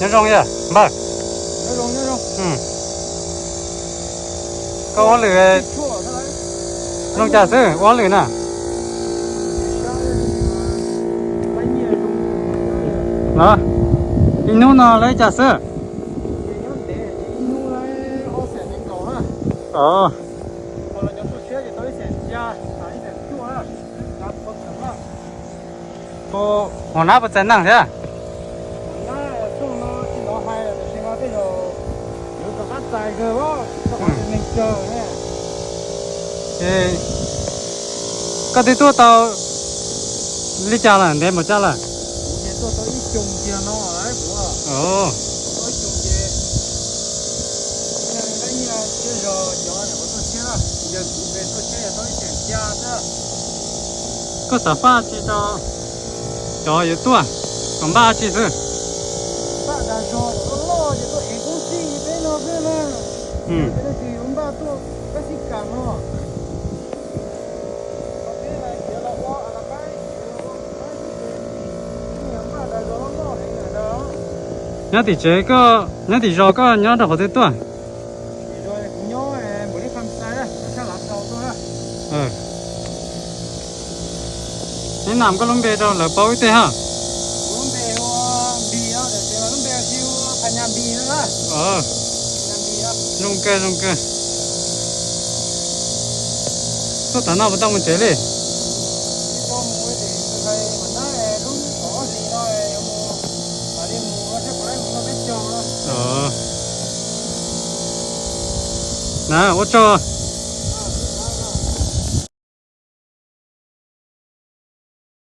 Nyob zoo yog npawg. Koj ua lwm zoo cas xwb, ua lwm na? Los, ib hnub no lawv cas xwb? Hauv nab puas txais neeg thiab? Koj twb tuaj tau li cas lawm, ntev npaum cas lawm? Koj xav faj tsi rau cov yuav tuaj, kom npaj tsi xwb? Nyob tim tsev koj, nyob tim zos koj nyob rau qhov twg tuaj? Neb nam koj lub npe rau lawv paub ib teg ha. Zoo kawg, zoo kawg. Tuaj tav no puas tau mus tsev li? Na, ua tsaug.